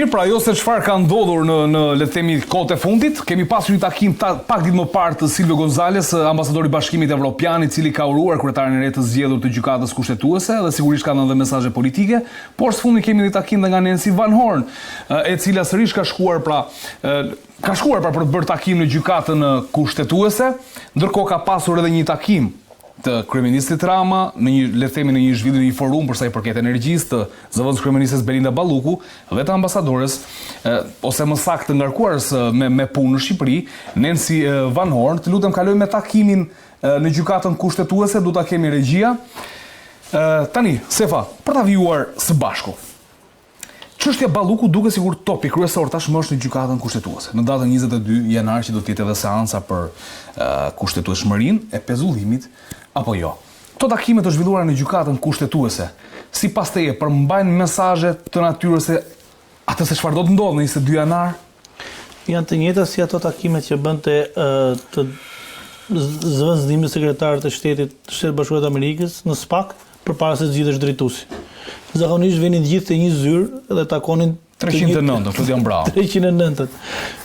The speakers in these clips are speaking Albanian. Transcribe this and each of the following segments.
Mirë pra, jo se çfarë ka ndodhur në në le të themi kohët e fundit, kemi pasur një takim ta, pak ditë më parë të Silvio Gonzales, ambasadori i Bashkimit Evropian, i cili ka uruar kryetarin e re të zgjedhur të Gjykatës Kushtetuese dhe sigurisht ka dhënë dhe mesazhe politike, por së fundi kemi një takim dhe nga Nancy Van Horn, e cila sërish ka shkuar pra ka shkuar pra për të bërë takim në Gjykatën Kushtetuese, ndërkohë ka pasur edhe një takim të kryeministrit Rama në një le të themi në një zhvillim në një forum për sa i përket energjisë të zëvendëskryeministres Belinda Balluku dhe të ambasadores ose më saktë të ngarkuarës me me punë në Shqipëri, Nancy Van Horn, të lutem kalojmë me takimin në gjykatën kushtetuese, do ta kemi regjia. Tani, Sefa, për ta vijuar së bashku. Çështja Balluku duket sikur topi kryesor tashmë është në Gjykatën Kushtetuese. Në datën 22 janar që do të jetë edhe seanca për kushtetueshmërinë e pezullimit apo jo. Këto takime të zhvilluara në Gjykatën Kushtetuese, sipas teje përmbajnë mesazhe të natyrës se atë se çfarë do të ndodhë në 22 janar? Janë të njëjta si ato takimet që bënte të zëvendës sekretarët e shtetit të Shteteve të Bashkuara të Amerikës në SPAK, përpara se të zgjidhesh drejtuesi. Zakonisht venin të gjithë te një zyrë dhe takonin 309, Klodian Braho. 309.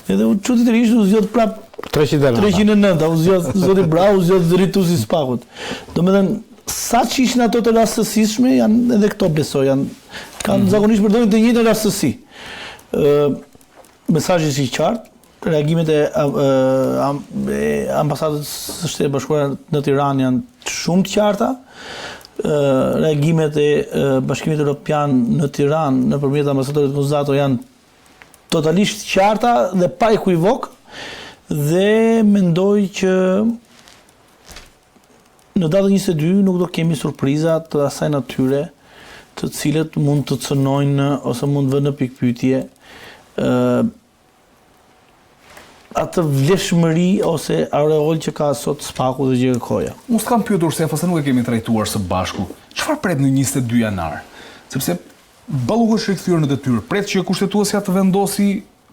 Edhe u çuditërisht u zgjodh prap 309. 309, u zgjodh zoti Braho, u zgjodh drejtuesi i SPAK-ut. Domethënë sa që ishin ato të rastësishme janë edhe këto besoj janë kanë mm -hmm. zakonisht përdorin të njëjtën rastësi. Ë mesazhi është i qartë, Reagimet e, e ambasadës së Shteteve të Bashkuara në Tiranë janë shumë të qarta. Reagimet e Bashkimit Evropian në Tiranë nëpërmjet ambasadorit Gonzato janë totalisht të qarta dhe pa ekuivok dhe mendoj që në datën 22 nuk do kemi surpriza të asaj natyre të cilët mund të cënojnë ose mund të vënë në pikëpyetje ë atë vlefshmëri ose aureol që ka sot SPAK-u dhe GJKKO-ja. Unë s'kam pyetur se se nuk e kemi trajtuar së bashku. Çfarë pret në 22 janar? Sepse Balluku është rikthyer në detyrë. Pret që kushtetuesja të vendosi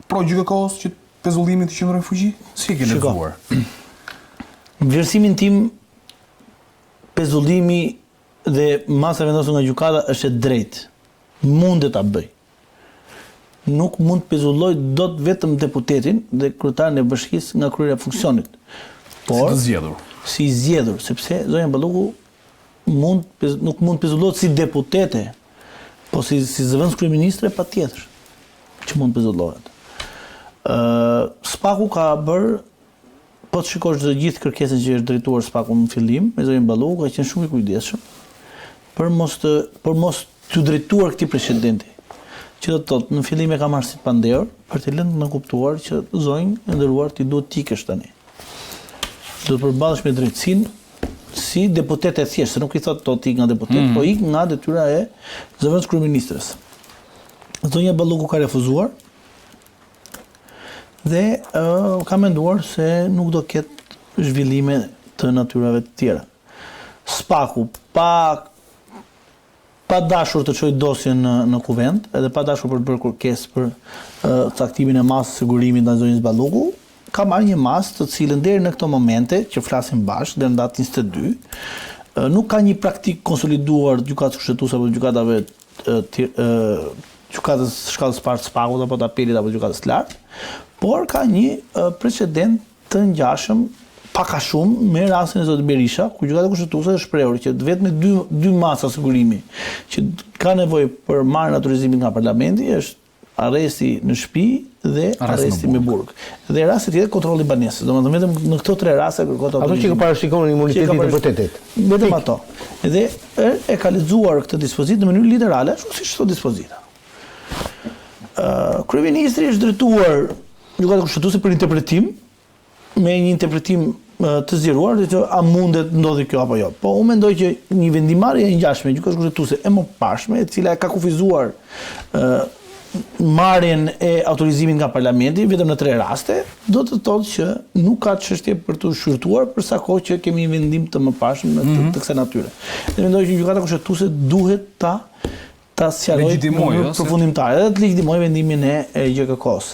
pro GJKKO-s që pezullimi të qëndrojë në fuqi? Si e ke lexuar? Në vlerësimin tim pezullimi dhe masa e vendosur nga gjykata është e drejtë. Mundet ta bëjë. nuk mund të pezullojë dot vetëm deputetin dhe kryetarin e bashkisë nga kryerja e funksionit. Por si të zgjedhur. Si i zgjedhur, sepse zonja Balluku mund nuk mund të pezullohet si deputete, po si si zëvendës kryeministre patjetër që mund të pezullohet. Ë SPAK-u ka bërë Po të shikosh të gjithë kërkesën që është drejtuar SPAK-u në fillim, me zonjën Balluku ka qenë shumë i kujdesshëm për mos të për mos t'u drejtuar këtij precedenti. Që do të thotë, në fillim e ka marrë si të pandehur, për të lënë të kuptuar që zonjë e nderuar ti duhet të ikësh tani. Do të përballesh me drejtësinë si deputet e thjeshtë, se nuk i thotë dot ik nga deputet, mm. po ik nga detyra e zëvendës kryeministres. Zonja Balluku ka refuzuar, Dhe uh, ka menduar se nuk do ketë zhvillime të natyrave të tjera. SPAK-u pa pa dashur të çojë dosjen në në kuvend, edhe pa dashur për të bërë kërkesë për uh, caktimin e masës së sigurimit ndaj zonjës Balluku, ka marrë një masë të cilën deri në këto momente që flasim bashkë, deri në datë 22, nuk ka një praktikë konsoliduar gjykatës kushtetuese apo gjykatave gjykatës së shkallës së parë të SPAK-ut apo të apelit apo gjykatës së lartë, por ka një precedent të ngjashëm pak a shumë me rastin e zotit Berisha, ku gjykata kushtetuese është shprehur që të vetme dy dy masa sigurimi që ka nevojë për marrjen e autorizimit nga parlamenti është arresti në shtëpi dhe arresti me burg. Dhe rasti tjetër kontrolli i banesës. Domethënë vetëm në këto tre raste kërkohet autorizimi. Ato që parashikon imuniteti i deputetit. Vetëm ato. Dhe e, e ka lexuar këtë dispozitë në mënyrë literale, ashtu siç thotë dispozita. Ë kryeministri është drejtuar Gjykatës Kushtetuese për interpretim me një interpretim të zgjeruar dhe që a mundet të ndodhi kjo apo jo. Po unë mendoj që një vendimmarrje e ngjashme e Gjykatës Kushtetuese e mëparshme, e cila e ka kufizuar ë marrjen e autorizimit nga parlamenti vetëm në tre raste, do të thotë që nuk ka çështje për të shqyrtuar për sa kohë që kemi një vendim të mëparshëm mm -hmm. të kësaj natyre. Dhe mendoj që Gjykata Kushtetuese duhet ta ta sqarojë në mënyrë përfundimtare dhe të legjitimojë vendimin e, e GJKKO-s.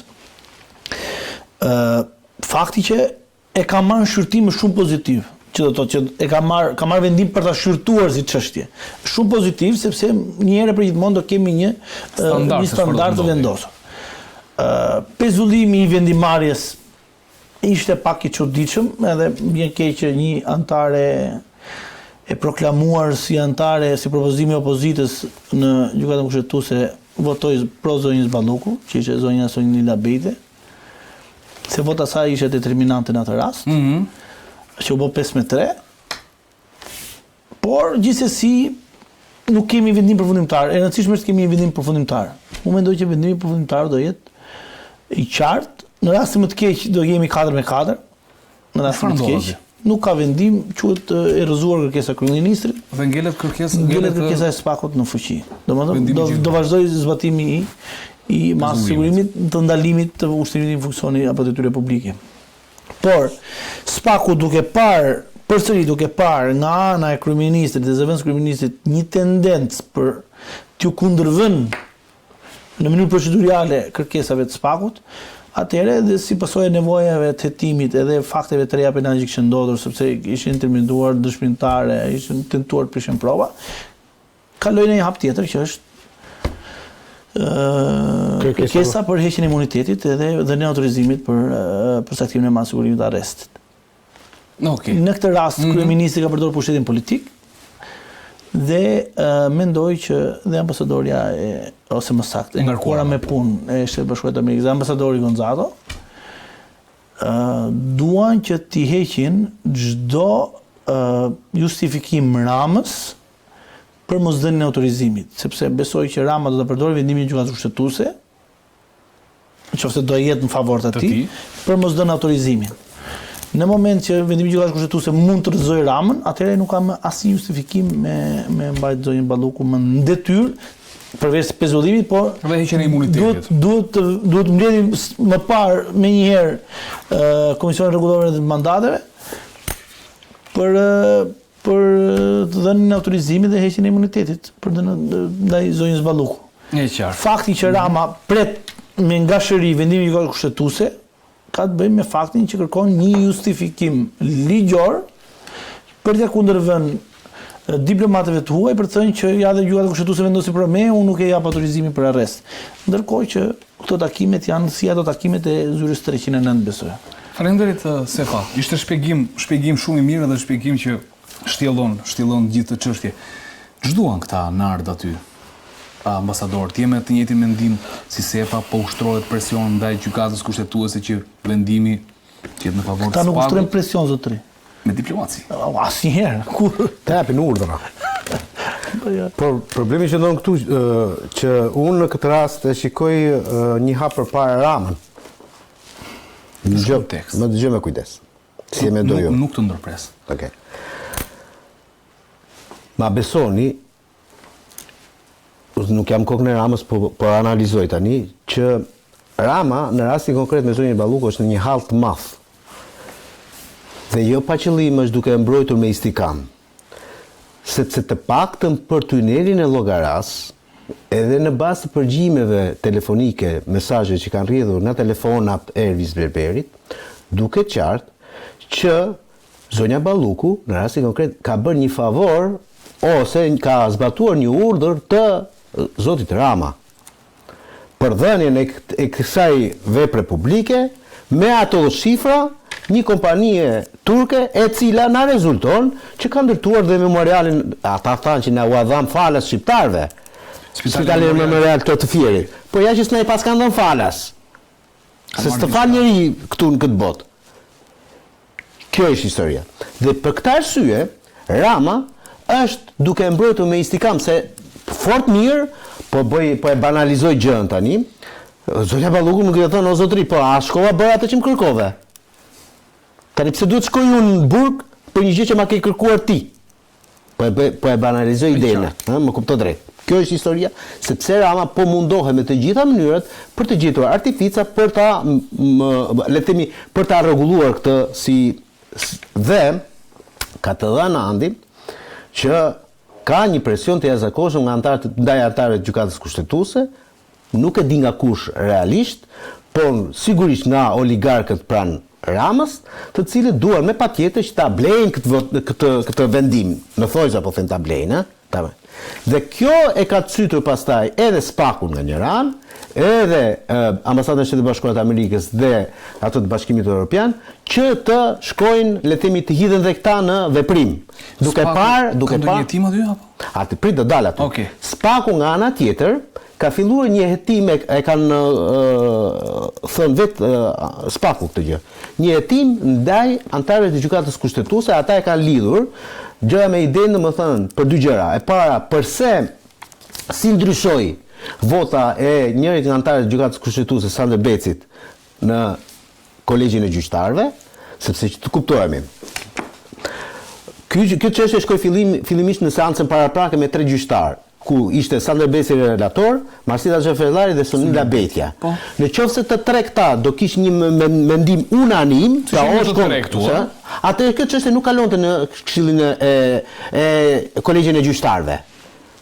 Ë fakti që e ka marrë në shqyrtim është shumë pozitiv, që do të thotë që e ka marrë ka marrë vendim për ta shqyrtuar si çështje. Shumë pozitiv sepse një herë për gjithmonë do kemi një standard, një standard të vendosur. Pezullimi i vendimmarrjes ishte pak i çuditshëm, edhe më vjen keq që një anëtare e proklamuar si anëtare si propozimi i opozitës në Gjykatën Kushtetuese votoi pro zonjës Balluku, që ishte zonja Sonila Bejte, se vota e saj ishte determinante në atë rast, mm -hmm. që u bë 5 me 3. Por gjithsesi nuk kemi vendim përfundimtar. E rëndësishme është të kemi një vendim përfundimtar. Unë mendoj që vendimi përfundimtar do jetë i qartë. Në rastin më të keq do jemi 4 me 4. Në rastin më të keq nuk ka vendim, quhet e rrëzuar kërkesa e kryeministrit. Dhe ngelet kërkesa ngelet kërkesa e SPAK-ut në fuqi. Domethënë do do vazhdojë zbatimi i i masës së sigurimit të ndalimit të ushtrimit të një funksioni apo detyre publike. Por, SPAK-u duke parë, përsëri duke parë nga ana e kryeministrit dhe zëvendëskryeministrit një tendencë për t'iu kundërvënë në mënyrë proceduriale kërkesave të SPAK-ut, atëherë edhe si pasojë e nevojave të hetimit edhe fakteve të reja penale që kishin ndodhur, sepse ishin intimiduar dëshmitarë, ishin tentuar të prishen prova, kaloi në një hap tjetër që është kërkesa për heqjen e imunitetit edhe dhënien e autorizimit për përcaktimin e masës së sigurimit të arrestit. Okay. Në këtë rast mm -hmm. kryeministri ka përdorur pushtetin politik dhe uh, mendoj që dhe ambasadorja e ose më saktë e ngarkuara me punë e Shteteve të Bashkuara të Amerikës, ambasadori Gonzato, uh, duan që t'i heqin çdo uh, justifikim Ramës për mosdhënien e autorizimit, sepse besoj që Rama do ta përdorë vendimin e Gjykatës Kushtetuese, në qoftë se do jetë në favor të tij, për mos dhënë autorizimin. Në moment që vendimi i Gjykatës Kushtetuese mund të rrëzojë Ramën, atëherë nuk ka më asnjë justifikim me me mbajt zonjën Balluku më në detyrë, përveç pezullimit, po dhe heqjen e imunitetit. Duhet duhet të duhet të mbledhim më parë menjëherë Komisionin e Rregulloreve dhe Mandateve për për të dhënien e autorizimit dhe heqjen e imunitetit për të ndaj zonjës Balluku. E qartë. Fakti që Rama pret me ngashëri vendimin e Gjykatës Kushtetuese ka të bëjë me faktin që kërkon një justifikim ligjor për t'ia kundërvënë diplomatëve të huaj për të thënë që ja dhe Gjykata Kushtetuese vendosi për me, unë nuk e jap autorizimin për arrest. Ndërkohë që këto takimet janë si ato takimet e zyrës 309 besoj. Faleminderit Sefa. Ishte shpjegim, shpjegim shumë i mirë dhe shpjegim që shtjellon, shtjellon gjithë këtë çështje. Ç'duan këta Nard aty? Ambasadorët, je me të njëjtin mendim si Sefa, po ushtrohet presion ndaj Gjykatës Kushtetuese që vendimi të jetë në favor të Këta nuk ushtrojnë presion zotëri. Me diplomaci. Asnjëherë, kur të japin urdhra. Po, jo. Por problemi që ndodh këtu që unë në këtë rast e shikoj një hap përpara Ramën. Më dëgjo, më dëgjo me kujdes. Si e mendoj unë. Nuk të ndërpres. Okej. Ma besoni, nuk jam kokën e Ramës, po, po analizoj tani, që Rama, në rastin konkret me zonjën Balluku, është në një hall të madh. Dhe jo pa qëllim është duke e mbrojtur me istikam. Sepse të paktën për tunelin e Llogarasë, edhe në bazë të përgjimeve telefonike, mesazhe që kanë rrjedhur nga telefonat e Ervis Berberit, duket qartë që zonja Balluku, në rastin konkret, ka bërë një favor ose ka zbatuar një urdhër të zotit Rama. për dhënien e kësaj vepre publike me ato shifra një kompanie turke e cila na rezulton që ka ndërtuar dhe memorialin, ata thanë që na ua dhamë falas shqiptarëve, spitalin memorial të të Fierit. Po ja që s'na i paskan dhënë falas. Se s'të fal njeri këtu në këtë botë. Kjo është historia. Dhe për këtë arsye, Rama është duke e mbrojtur me istikam se fort mirë, po bëj, po e banalizoj gjënë tani. Zonja Balluku më kishte thënë, o zotëri, po a shkova bëra atë që më kërkove? Tani pse duhet shkoj unë në burg për një gjë që ma ke kërkuar ti? Po e bëj, po e banalizoj idenë, ëh, më kupto drejt. Kjo është historia, sepse Rama po mundohet me të gjitha mënyrat për të gjetur artifica për ta më, le të themi, për ta rregulluar këtë si dhe ka të dhëna Andi që ka një presion të jashtëzakonshëm nga anëtarët ndaj anëtarëve të Gjykatës Kushtetuese, Nuk e di nga kush realisht, por sigurisht nga oligarkët pranë Ramës, të cilët duan me patjetër që ta blejnë këtë këtë këtë vendim, në thonjëza po them ta blejnë, ë, ta. Dhe kjo e ka cytur pastaj edhe SPAK-un nga njëra anë, edhe Ambasadën e Shteteve të Bashkuara të Amerikës dhe atë të Bashkimit Evropian që të shkojnë, le të themi, të hidhen dhe këta në veprim. Duke parë, duke parë. Ka ndonjë hetim aty apo? Aty prit do dal aty. Okej. Spaku nga ana tjetër ka filluar një hetim e, e kanë thënë vetë Spaku këtë gjë. Një hetim ndaj anëtarëve të Gjykatës Kushtetuese, ata e kanë lidhur gjëra me idenë, domethënë, për dy gjëra. E para, përse si ndryshoi vota e njërit nga anëtarët e Gjykatës Kushtetuese, Sandër Becit, në Kolegjin e Gjyqtarëve, sepse që të kuptohemi. Ky kjo çështje shkoi fillim fillimisht në seancën paraprake me tre gjyqtarë, ku ishte Sandër Beci relator, Marsida Xhaferllari dhe Sonila Bejtja. Po. Në qoftë se të tre këta do kishin një mendim unanim, pra është të tre këtu, ë? Atëherë kjo çështje nuk kalonte në Këshillin e e Kolegjin e Gjyqtarëve.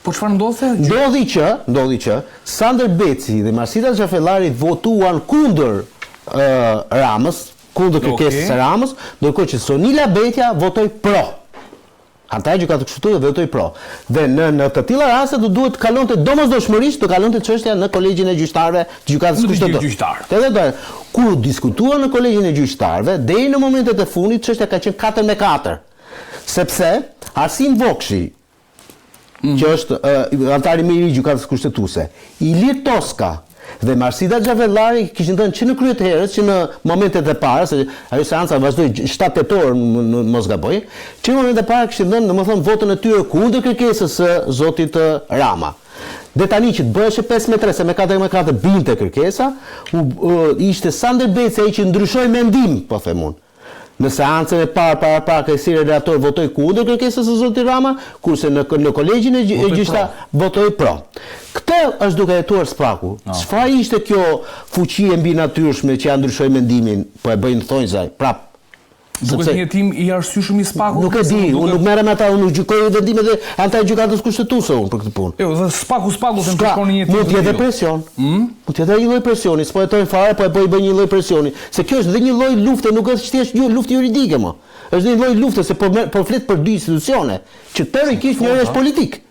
Po çfarë ndodhte? Ndodhi që, ndodhi që, Sandër Beci dhe Marsida Xhaferllari votuan kundër Ramës, kundër kërkesës së Ramës, ndërkohë që Sonila Bejtja votoi pro. Anëtarja e Gjykatës Kushtetuese votoi pro. Dhe në në të tilla raste do duhet të kalonte domosdoshmërisht të kalonte çështja në Kolegjin e Gjyqtarëve të Gjykatës Kushtetuese. Edhe do. Kur u diskutua në Kolegjin e Gjyqtarëve, deri në momentet e fundit çështja ka qenë 4 me 4. Sepse Arsim Vokshi, që është anëtari më i ri i Gjykatës Kushtetuese, Ilir Toska dhe Marsida Xhaferllari kishin thënë që në krye të herës, që në momentet e para, se ajo seanca vazhdoi 7 tetor, në mos gaboj, që në momentet e para kishin dhënë, domethënë, votën e tyre kundër kërkesës së zotit Rama. Dhe tani që të bëheshe 5 me 3, se me 4 me 4 binte kërkesa, u, ishte Sandër Beci ai që ndryshoi mendim, po them unë. Në seancën e parë paraprake si relator votoi kundër kërkesës së zotit Rama, kurse në në Kolegjin e Gjyqtarëve votoi pro. Këtë është duke hetuar SPAK-u. Çfarë ishte kjo fuqi e mbinatyrshme që ia ndryshoi mendimin, po e bëj në thonjza, prapë. Duket një hetim i arsyeshëm i SPAK-ut? Nuk e di, unë nuk merrem me ata, unë nuk gjykoj vendimet e anëtarit të Gjykatës Kushtetuese unë për këtë punë. Jo, dhe SPAK-u SPAK-u them të shkon në një hetim. Mund të jetë presion. Hmm? Mund të jetë një lloj presioni, s'po hetojnë fare, po e bëj bëj një lloj presioni. Se kjo është dhe një lloj lufte, nuk është thjesht një luftë juridike më. Është një lloj lufte se po po flet për dy institucione, që teorikisht njëri është politik.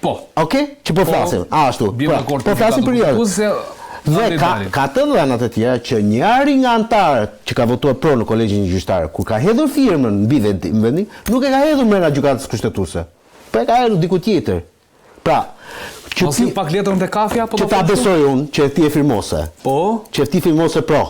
Po. Okej, që po, po flasim. A, ashtu. Pra, po flasim për një. Dhe ka, ka të dhëna të tjera që njëri nga anëtarët që ka votuar pro në kolegjin e gjyqtarëve, kur ka hedhur firmën mbi vendim, nuk e ka hedhur mbrenda gjykatës kushtetuese. Po e ka hedhur diku tjetër. Pra, që ti pak letrën te kafja po që ta besoj unë që ti e firmose. Po. Që ti firmose pro.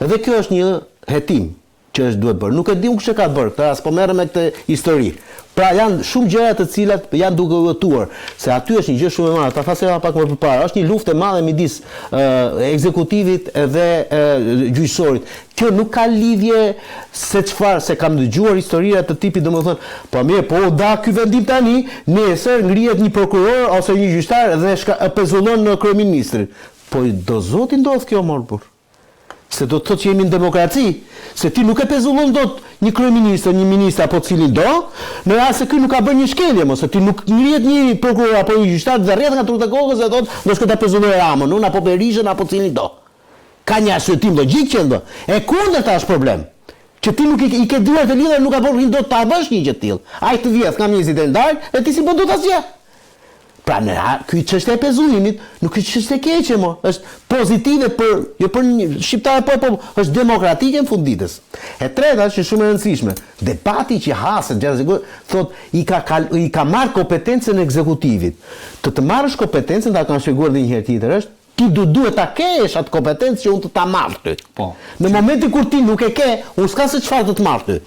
Dhe kjo është një hetim që është duhet bërë. Nuk e di unë kush e ka bërë këtë, as po merrem me këtë histori. Pra janë shumë gjëra të cilat janë duke u hetuar, se aty është një gjë shumë e madhe, ta thashë pak më përpara, është një luftë e madhe midis ekzekutivit dhe gjyqësorit. Kjo nuk ka lidhje se çfarë, se kam dëgjuar historira të tipit domethënë, po mirë, po u dha ky vendim tani, nesër ngrihet një prokuror ose një gjyqtar dhe shka, pezullon kryeministrin. Po do zoti ndodh kjo mor burrë. Se do të thotë që jemi në demokraci, se ti nuk e pezullon dot një kryeministër, një ministër apo cilin do, në rast se ky nuk ka bërë një shkelje, mos se ti nuk ngrihet një prokuror apo një gjyqtar dhe rrjedh nga trutë e kokës dhe thotë do shkoj ta pezulloj Ramën, unë apo Berishën apo cilin do. Ka një arsyetim logjik që ndodh. E kundërta është problem. Që ti nuk i, i ke duart e lidhura nuk arrin dot ta bësh një gjë të tillë. Ai të vjedh nga mëngjesi deri në darkë dhe ti s'i bën dot asgjë. Pra në ky çështja e pezullimit nuk është çështje e keqe mo, është pozitive për jo për shqiptarët po po është demokratike në fund ditës. E treta është shumë e rëndësishme, debati që haset gjatë thotë i ka kal, i ka marrë kompetencën ekzekutivit. Të të marrësh kompetencën, ta kam shpjeguar edhe një herë tjetër, është ti do duhet ta kesh atë kompetencë që unë të ta marr ty. Po. Në momentin kur ti nuk e ke, unë s'ka se çfarë të të marr ty.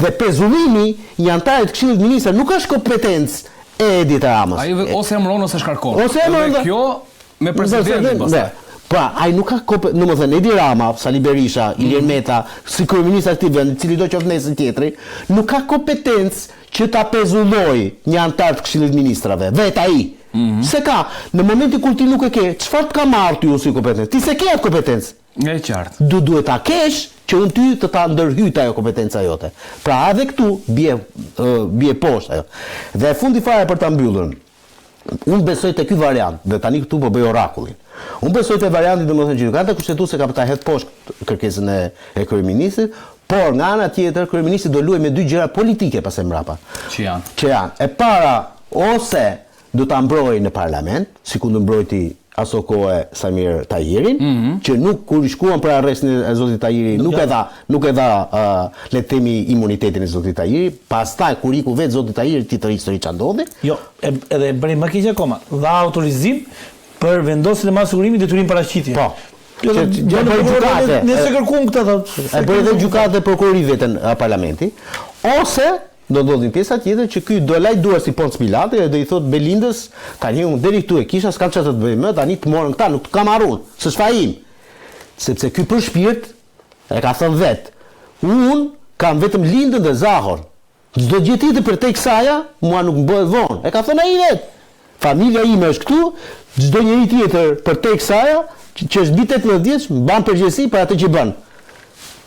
Dhe pezullimi i anëtarit të Këshillit të Ministrave nuk është kompetencë e Edi Ramës. Ai ose emëron ose shkarkon. Ose emëron dhe kjo me presidentin pastaj. Pra, ai nuk ka kompe, domethënë Edi Rama, Sali Berisha, Ilir mm. Meta, si kryeministra i këtij vendi, cili do qoftë nesër tjetri, nuk ka kompetencë që ta pezullojë një anëtar të Këshillit të Ministrave, vetë ai. Mm -hmm. Se ka, në momentin kur ti nuk e ke, çfarë të ka marrë ty unë si kompetencë? Ti s'e ke atë kompetencë. E qartë. Do duhet ta kesh që unë ty të ta ndërhyj te ajo kompetenca jote. Pra edhe këtu bie bie poshtë ajo. Dhe e fundi fare për ta mbyllur. Unë besoj te ky variant dhe tani këtu po bëj orakullin. Unë besoj te varianti domethënë që Gjykata Kushtetuese ka për ta hedh poshtë kërkesën e e kryeministrit, por nga ana tjetër kryeministri do luajë me dy gjëra politike pastaj mbrapa. Që janë? Që janë. E para ose do ta mbrojë në parlament, sikundër mbrojti. aso kohe Saimir Tahirin, mm -hmm. që nuk kur shkuan për arrestin e zotit Tahiri, nuk e dha, nuk e dha uh, le të themi imunitetin e zotit Tahiri, pastaj kur iku vetë zoti Tahiri tjetër histori ça ndodhi? Jo, e, edhe e bëri më keq akoma. Dha autorizim për vendosjen e masës sigurimit detyrim paraqitje. Po. Jo, që që bëri gjykatë. Ne s'e kërkuam këtë thotë. E bëri edhe gjykatë dhe prokurori vetën parlamenti, ose do ndodhin pjesa tjetër që ky do laj duart si Ponc Pilati dhe do i thotë Belindës, tani unë deri këtu e kisha, s'kam çfarë të të bëj më, tani të morën këta, nuk të kam marrë unë, s'është faji im. Sepse ky për shpirt e ka thënë vetë, unë kam vetëm Lindën dhe Zahon. Çdo gjë tjetër përtej kësaja, mua nuk më bëhet vonë. E ka thënë ai vetë. Familja ime është këtu, çdo njeri tjetër përtej kësaja, që është mbi 18 vjeç, mban përgjegjësi për atë që bën.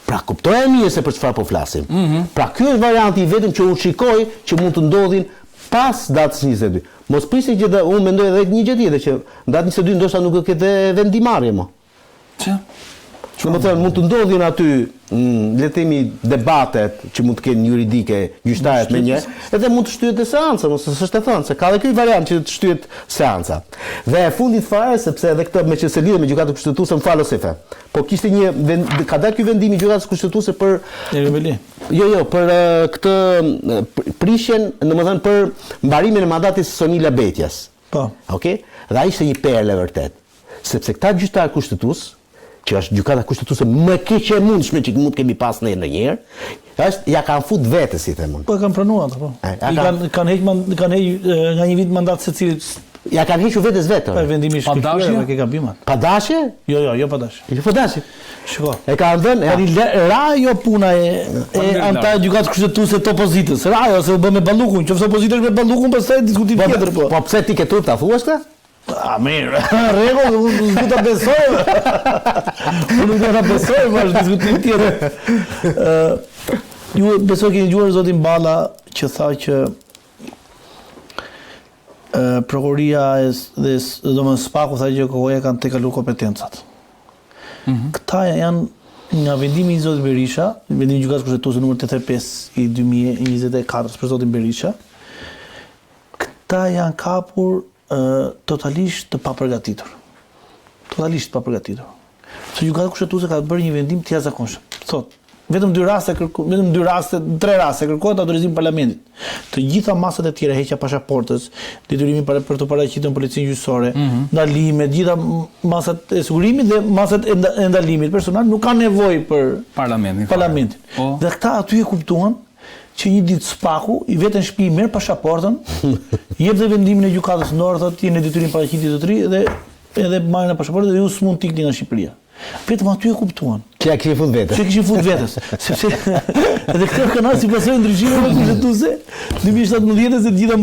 Pra kuptoje mirë se për çfarë po flasim. Mm -hmm. Pra ky është varianti i vetëm që unë shikoj që mund të ndodhin pas datës 22. Mos prisni që dhe, unë mendoj edhe një gjë tjetër që në datën 22 ndoshta nuk do të ketë vendimmarrje më. Që? Domethënë, mund të ndodhin aty, mm, le të themi, debatet që mund të kenë juridike gjyqtarët me një, edhe mund të shtyhet dhe seanca, mos s'është e thënë, se ka dhe ky variant që të shtyhet seanca. Dhe e fundit fare, sepse edhe këtë meqë se lidhet me gjykatën kushtetuese, më fal Osefe. Po kishte një vend, ka dalë ky vendim i gjykatës kushtetuese për Ermeli. Jo, jo, për këtë prishjen, domethënë për mbarimin e mandatit të Sonila Bejtjes. Po. Okej? Dhe ai ishte një perlë e vërtetë. Sepse këta gjyqtarë kushtetues, që është gjykata kushtetuese më e keqe e mundshme që mund të kemi pas ne ndonjëherë, është ja kanë fut vetes, si them unë. Po e kanë pranuar ata, po. E, I kanë kanë heq kanë heq nga një vit mandat secilit. Ja kanë hequr vetes vetë. Po vendimi është shkruar, e ke gabim atë. Pa dashje? Jo, jo, jo pa dashje. Jo pa dashje. Shiko. E kanë dhënë, ja. Tani ra ajo puna e e anëtarit të gjykatës kushtetuese të opozitës. Ra ajo se u bë me Ballukun, qoftë opozita është me Ballukun, pastaj diskutim po, tjetër po. Po pse ti ke turp ta thuash këtë? A mirë, rregull, unë nuk do ta besoj. Unë nuk do ta besoj, po është diskutim tjetër. Ë, ju besoj keni dëgjuar zotin Balla që tha që ë prokuroria e dhe domethënë SPAK-u tha që GJKKO-ja kanë tejkaluar kompetencat. Mm -hmm. Këta janë nga vendimi i zotit Berisha, vendimi i Gjykatës Kushtetuese numër 85 i 2024 për zotin Berisha. Këta janë kapur totalisht të papërgatitur. Totalisht të papërgatitur. Se Gjykata Kushtetuese ka bërë një vendim të jashtëzakonshëm. Thotë, vetëm dy raste kërko, vetëm dy raste, tre raste kërkohet autorizimi i parlamentit. Të gjitha masat e tjera, heqja pasaportës, detyrimi për për t'u paraqitur në policinë gjyqësore, mm -hmm. ndalime, të gjitha masat e sigurimit dhe masat e, e ndalimit personal nuk kanë nevojë për parlamentin. Parlamentin. Po. Dhe këta aty e kuptuan që një ditë SPAK-u i vete në shtëpi merr pashaportën, jep dhe vendimin e gjykatës në dorë, thotë jeni në detyrim paraqitje zotëri dhe edhe marrin pashaportën dhe ju s'mund të ikni nga Shqipëria. Vetëm aty e kuptuan. Që ja kishin fut vetes. Që kishin fut vetes. Sepse edhe këtë kanë ardhur si pasojë ndryshimeve kushtetuese 2017 dhe të gjitha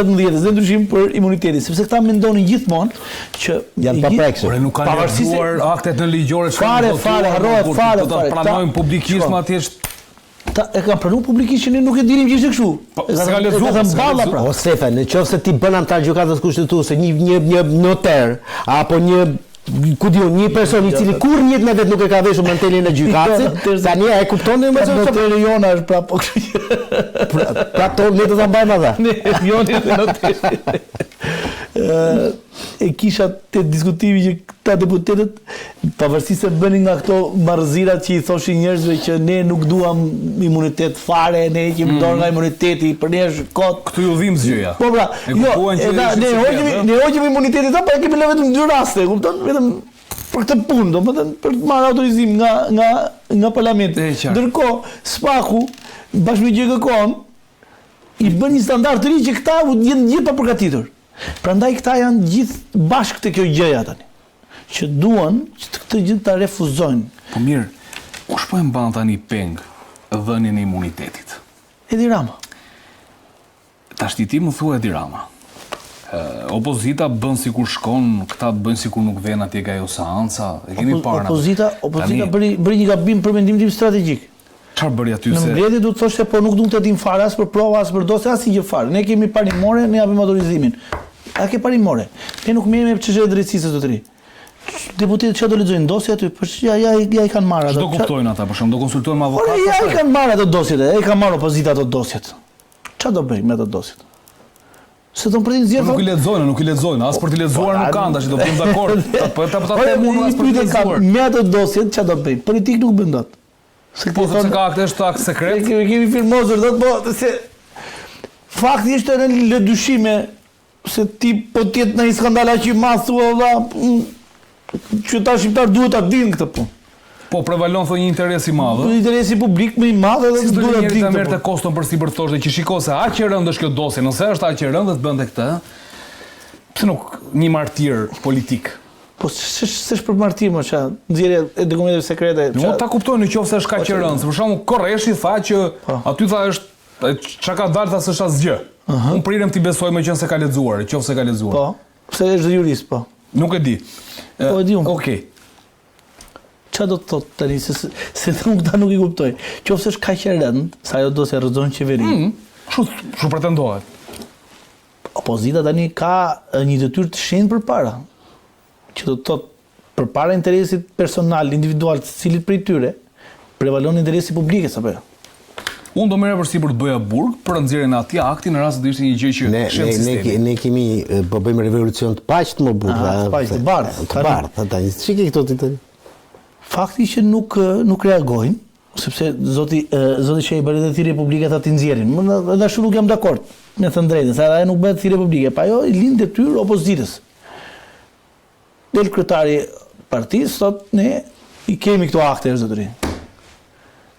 2017 dhe ndryshim për imunitetin, sepse këta mendonin gjithmonë që janë paprekshëm. Por nuk kanë lexuar aktet nënligjore që fare fare harrohet fare do ta pranojnë publikisht më thjesht Ta e kanë pranuar publikisht që ne nuk e dinim që ishte kështu. Po, s'ka lexuar, ka thënë Balla pra. O Sefa, në qoftë se ti bën anëtar gjykatës kushtetuese, një një një noter apo një ku di unë, një person i cili kurrë në jetën e vet nuk e ka veshur mantelin e gjykatësit, tani e kupton më se noteri jona është prapë po kështu që. Pra, pra to ne do ta mbajmë atë. Ne joni dhe noteri. Ë e kisha te diskutimi që këta deputetët, pavarësisht se bënin nga këto marrëzirat që i thoshin njerëzve që ne nuk duam imunitet fare, ne heqim mm. dorë nga imuniteti, për ne është kot. Këtu ju dhimbs gjëja. Po pra, jo, e da, ne hoqëm ne hoqëm imunitetin, po e kemi lënë vetëm dy raste, kupton? Vetëm për këtë punë, domethënë për të marrë autorizim nga nga nga parlamenti. Ndërkohë, SPAK-u bashkë me GJKKO-n i bën një standard të ri që këta u jenë gjithë papërgatitur. Prandaj këta janë gjithë bashkë te kjo gjëja tani, që duan që këtë gjë ta refuzojnë. Po mirë, kush po e mban tani peng dhënien e imunitetit? Edi Rama. Tashti ti më thua Edi Rama. Opozita bën sikur shkon, këta bëjnë sikur nuk vjen atje nga ajo seanca, e kemi parë. Opozita, opozita bëri bëri një gabim për mendimin tim strategjik. Çfarë bëri aty se. Në mbledhje duhet të thoshte po nuk duam të dimë fare as për prova, as për dosje, asnjë gjë fare. Ne kemi parimore, ne japim autorizimin. A ke parimore? Ne nuk merremi me çështje të drejtësisë zotëri. Deputetët çfarë do lexojnë dosje aty? Po ja ja ja i kanë marrë ato. Ç'do kuptojnë ata për shembull, do konsultohen me avokatë. Po ja i kanë marrë ato dosjet, e i kanë marrë opozita ato dosjet. Çfarë do bëjë me ato dosjet? Se do për të nxjerrë. Po nuk i lexojnë, nuk i lexojnë, as për t'i lexuar nuk kanë tash, do të jemi dakord. Po ta po ta them unë as për t'i lexuar. Me ato dosjet çfarë do bëj? Politikë nuk bën dot. Se po sepse ka akte është akt sekret. Kemi kemi firmosur dot po se fakti është edhe lë dyshime se ti po të jetë në një skandal aq i madh thua valla qytetarët shqiptarë duhet ta dinë këtë punë. Po prevalon thonë një interes i madh. Po interesi publik më i madh edhe si duhet ta dinë. Si merrte koston përsipër të thoshte që shiko se aq e rëndë është kjo dosje, nëse është aq e rëndë të bënte këtë. Pse nuk një martir politik? Po s'është për martir më ça, nxjerrja e dokumenteve sekrete. Nuk ta kuptoj në qoftë se është kaq e rëndë. Për shembull, Korreshi tha që po. aty tha është çka ka dalë tha s'është asgjë. Uh -huh. Unë prirem t'i besoj meqenëse ka lexuar, qoftë se ka lexuar. Po. Pse është jurist, po. Nuk e di. Po e di unë. Okej. Okay. Ça do të thotë tani se se unë këta nuk i kuptoj. Qoftë se është kaq e rëndë, sa ajo dosje rrëzon qeverinë. Mm, kështu kështu pretendohet. Opozita tani ka një detyrë të shenjtë përpara, që do të thotë përpara interesit personal, individual të secilit prej tyre, prevalon interesi publik, apo jo? Unë do merrja përsipër të bëja burg për nxjerrjen e atij akti në rast se do ishte një gjë që ne ne ne ne kemi po bëjmë revolucion të paqtë më burrë. Të paqtë, të bardhë. Të bardhë, tani ç'i ke këto ti tani? Fakti që nuk nuk reagojnë, Sepse zoti zoti Shehi bëri edhe thirrje publike tha t'i nxjerrin. Më edhe ashtu nuk jam dakord, me thënë të drejtën, se ajo nuk bëhet thirrje publike, pa ajo i lind detyrë opozitës. Del kryetari i partisë thotë ne i kemi këto akte zotëri.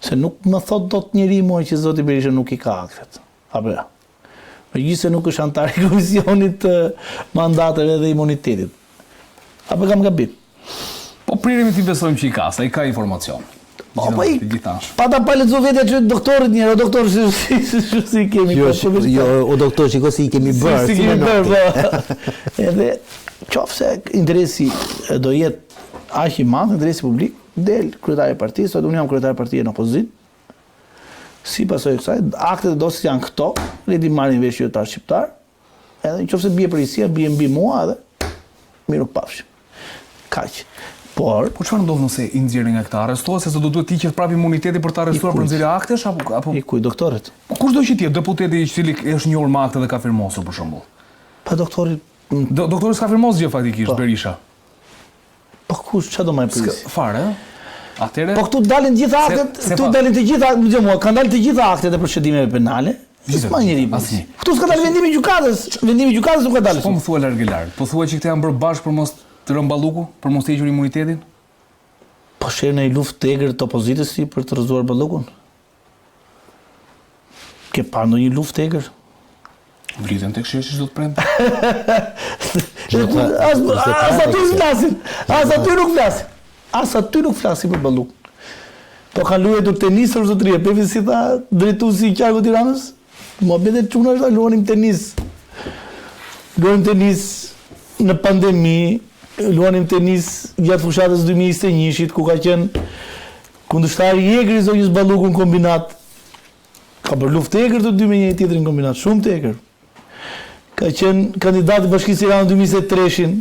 Se nuk më thot dot njeri mua që zoti Berisha nuk i ka aktet. Apo jo. Megjithëse nuk është anëtar i komisionit të mandateve dhe imunitetit. Apo kam gabim? Po priremi t'i besojmë që i ka, se i ka informacion. Po, po i pa ta pa lexu vetja që doktorit një, o doktor si si si si, si kemi jo, po, po, jo, o doktor shiko si i kemi bërë, si, si kemi bërë, po. Edhe qoftë se interesi do jetë aq i madh, interesi publik, del kryetari i partisë, thotë unë jam kryetar partie në opozitë, Si pasojë e kësaj, aktet e dosjes janë këto, le t'i marrin vesh qytetarët shqiptarë, edhe në qoftë se bie përgjegjësia, bie mbi mua edhe mirupafshim. Kaq. Por, po çfarë ndodh nëse i nxjerrin nga këta? Arrestohet se do duhet të hiqet prapë imuniteti për të arrestuar për nxjerrje aktesh apo apo I kujt doktorit? Po kushdo që të jetë deputeti i cili është njohur me akte dhe ka firmosur për shembull. Pa doktori Do, doktori s'ka firmosur gjë faktikisht po. Berisha. Po kush çfarë do marrë përgjegjësi? Fare, ë? Atëherë Po këtu dalin të gjitha aktet, këtu dalin të gjitha, më dëgjo mua, kanë dalë të gjitha aktet e procedimeve penale. S'ma njeri asnjë. Këtu s'ka dalë vendimi i gjykatës, vendimi i gjykatës nuk ka dalë. Po më thua larg e larg. Po thua që këta janë bërë bashkë për mos të rënë Balluku, për mos të hequr imunitetin? Po sheh një luftë të egër të opozitës si për të rrëzuar Ballukun? Ke parë ndonjë luftë të egër? Mblidhen tek sheshi çdo të premte. As as aty nuk flasin. As aty nuk flasin. As aty nuk flasin për Ballukun. Po kanë luajtur tenis or zotëri, e pe si tha drejtuesi i qarkut të Tiranës? Muhabete çunash tha luanim tenis. Luanim tenis në pandemi, luanim tenis gjatë fushatës 2021-shit ku ka qenë Kundërshtari i egër i zonjës Balluku në kombinat. Ka bërë luftë të egër të dy me njëri tjetrin në kombinat, shumë të egër. Ka qenë kandidat i Bashkisë Tiranë në 2023-shin.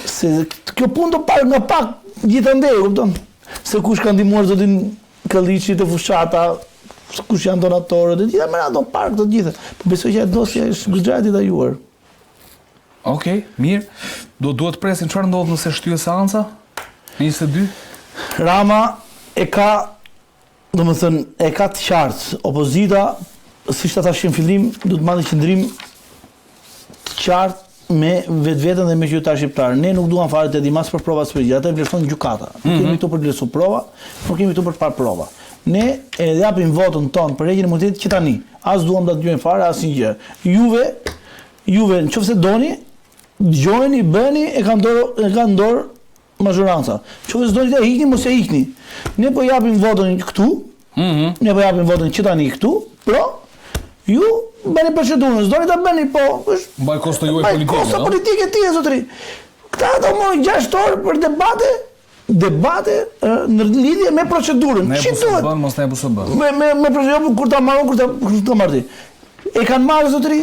Se kjo punë do parë nga pak gjithandej, e kupton? Se kush ka ndihmuar zotin Këlliçi te fushata, se kush janë donatorët, e gjitha me radhë do parë këto të gjitha. Po besoj që ajo dosja është goxha e detajuar. Okej, okay, mirë. Do duhet të presim çfarë ndodh nëse shtyhet seanca? Në 22? Rama e ka, domethënë, e ka të qartë, opozita, siç ta thashë në fillim, duhet të mbante qëndrim të qartë me vetveten dhe me qytetarët shqiptarë. Ne nuk duam fare të dimë as për prova as për gjë, atë e vlerëson gjykata. Nuk mm -hmm. kemi këtu për të vlerësuar prova, nuk kemi këtu për të parë prova. Ne e japim votën tonë për heqjen e imunitetit që tani. As duam ta dëgjojmë fare asnjë gjë. Juve Juve, në qoftë se doni, dëgjojeni, bëni, e ka në dorë, e ka në dorë mazhoranca. Në qoftë se doni ta hiqni, mos e hiqni. Ne po japim votën këtu, mm -hmm. ne po japim votën që tani këtu, pro, ju bëni procedurën, s'doni ta bëni, po, është... Mbaj kosto juaj politike, kosto no? politike ti e zotëri. Këta do morën 6 orë për debate, debate në lidhje me procedurën. Ne po s'e bën, mos ne po s'e bën. Me me me procedurën kur ta marrë, kur ta kur ta marrë ti. E kanë marrë zotëri?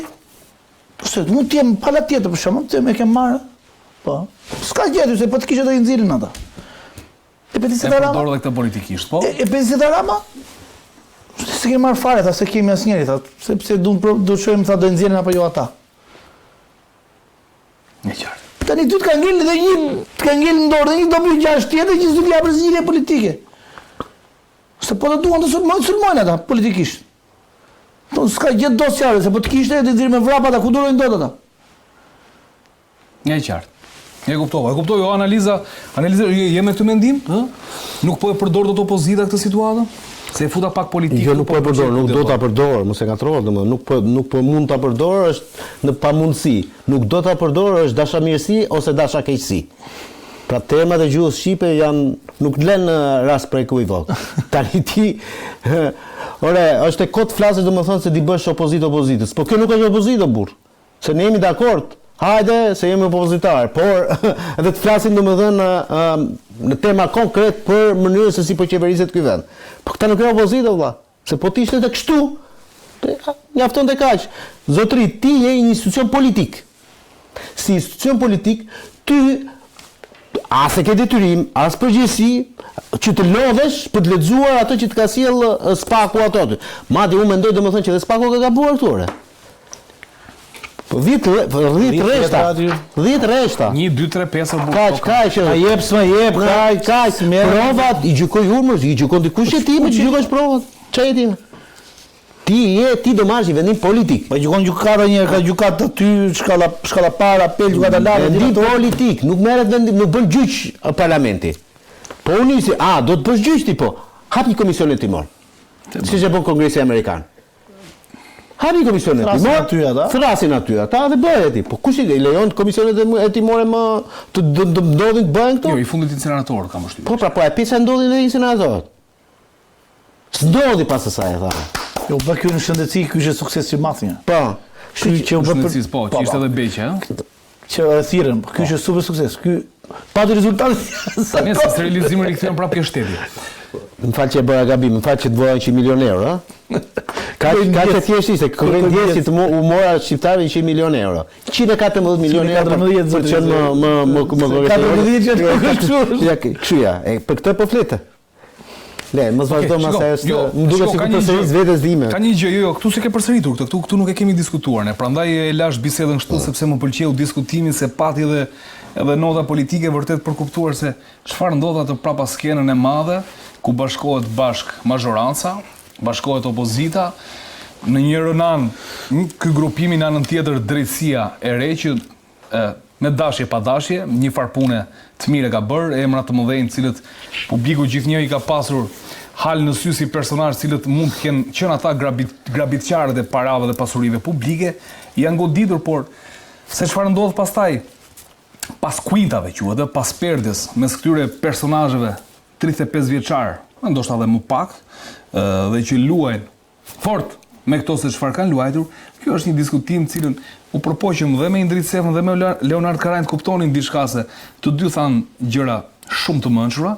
Se mund të jem pala tjetër për shembull, të e kem marrë. Po. S'ka gjë aty se po të kishte do i nxirrin ata. E pe ti se Rama. E përdor edhe këtë politikisht, po. E, e pe ti se Rama. S'e kemi marrë fare, tha, s'e kemi asnjëri, tha, sepse du do të shohim, tha, do e nxjerrin apo jo ata. E qartë. Tani ty të ka ngel dhe një, të ka ngel në dorë dhe një W6 tjetër që s'do të japë zgjidhje politike. Se po të duan të sulmojnë, sulmojnë ata politikisht. Po s'ka gjë dosjare, se po të kishte të nxjerrin me vrap ata ku durojnë dot ata. E qartë. E kuptova. E kuptoj, jo analiza, analiza je, je me këtë mendim, ë? Nuk po e përdor dot opozita këtë situatë? Se e futa pak politikë. Jo, nuk po e përdor, nuk do ta përdor, mos e ngatërro, domethënë nuk po nuk po mund ta përdor është në pamundësi. Nuk do ta përdor është dashamirësi ose dashakeqësi. Pra termat e gjuhës shqipe janë nuk të lënë rast për ekuivok. Tani ti Ore, është e kot flasësh domethënë se t'i bësh opozitë opozitës. Po kjo nuk është opozitë o burrë. Se ne jemi dakord, hajde se jemi opozitar, por edhe të flasim domethënë në terma konkret për mënyrën se si po qeveriset ky vend. Po këta nuk janë opozitë vëlla, se po të ishte edhe kështu, mjaftonte kaq. Zotri, ti je një institucion politik. Si institucion politik, ty as e ke detyrim, as përgjegjësi që të lodhesh për të lexuar atë që të ka sjellë SPAK-u ato aty. Madje unë mendoj domethënë që dhe SPAK-u ka gabuar këtu ore. Po 10 10 rreshta. 10 rreshta. 1 2 3 5 o burrë. Kaq, kaq. A jep s'më jep, kaq, kaq. Provat i gjykoj unë, i gjykon dikush ti, më gjykosh provat. Ça je ti? Ti je, ti do marrësh një vendim politik. Po gjykon gjykata një herë, ka gjykatë aty, shkalla shkalla para, apel, gjykata lartë. Vendim politik, nuk merret vendim, nuk bën gjyq parlamenti. Po unë nisi, a do të bësh gjyq ti po? Hap një komision hetimor. Siç e bën Kongresi Amerikan. Hap një komision hetimor. Thrasin aty ata. Thrasin aty ata dhe bëhet ti. Po kush i lejon komisionet hetimore më të ndodhin të bëhen këto? Jo, i fundit incenerator kam përshtypjen. Po pra, po e pse ndodhin edhe inceneratorët. S'ndodhi pas asaj e tha. Jo, bë kjo në shëndetësi, ky ishte sukses i madh një. Po. Kështu që u bë për po, që ishte po. edhe Beqja, ëh? Që e thirrën, po ky ishte super sukses. Ky pati rezultat. Ne se sterilizimi rikthyen prapë ke shteti. Më fal që e bëra gabim, më fal që të vora 100 milion euro, ëh? Ka ka të thjeshtë ishte, kërkoj ndjesë të u mora shqiptarëve 100 milion euro. 114 milion euro për të qenë më më më më 14 që kështu. Ja, kështu ja. E për këtë po flet. Le, mos vazhdo më se është, jo, më duket sikur përsëris vetes time. Ka një gjë, jo, jo, këtu s'e ke përsëritur këtë, këtu këtu nuk e kemi diskutuar ne. Prandaj e lash bisedën kështu po. sepse më pëlqeu diskutimi se pati edhe edhe nota politike vërtet për kuptuar se çfarë ndodh atë prapa skenën e madhe ku bashkohet bashk mazhoranca, bashkohet opozita, në njërën anë ky grupimi në anën tjetër drejtësia e re që me dashje pa dashje, një farë pune të mirë e ka bërë, emra të mëdhenj të cilët publiku gjithnjë i ka pasur hal në sy si personazh të cilët mund të kenë qenë ata grabit, grabitqarët e parave dhe pasurive publike, janë goditur, por se çfarë ndodh pastaj pas kuintave quhet, ë, pas perdes mes këtyre personazheve 35 vjeçar, ndoshta edhe më pak, ë, dhe që luajnë Fort me këto se çfarë kanë luajtur, kjo është një diskutim të cilën u përpoqëm dhe me Indrit Sefën dhe me Leonard Karajn të kuptonin diçka se të dy thanë gjëra shumë të mençura.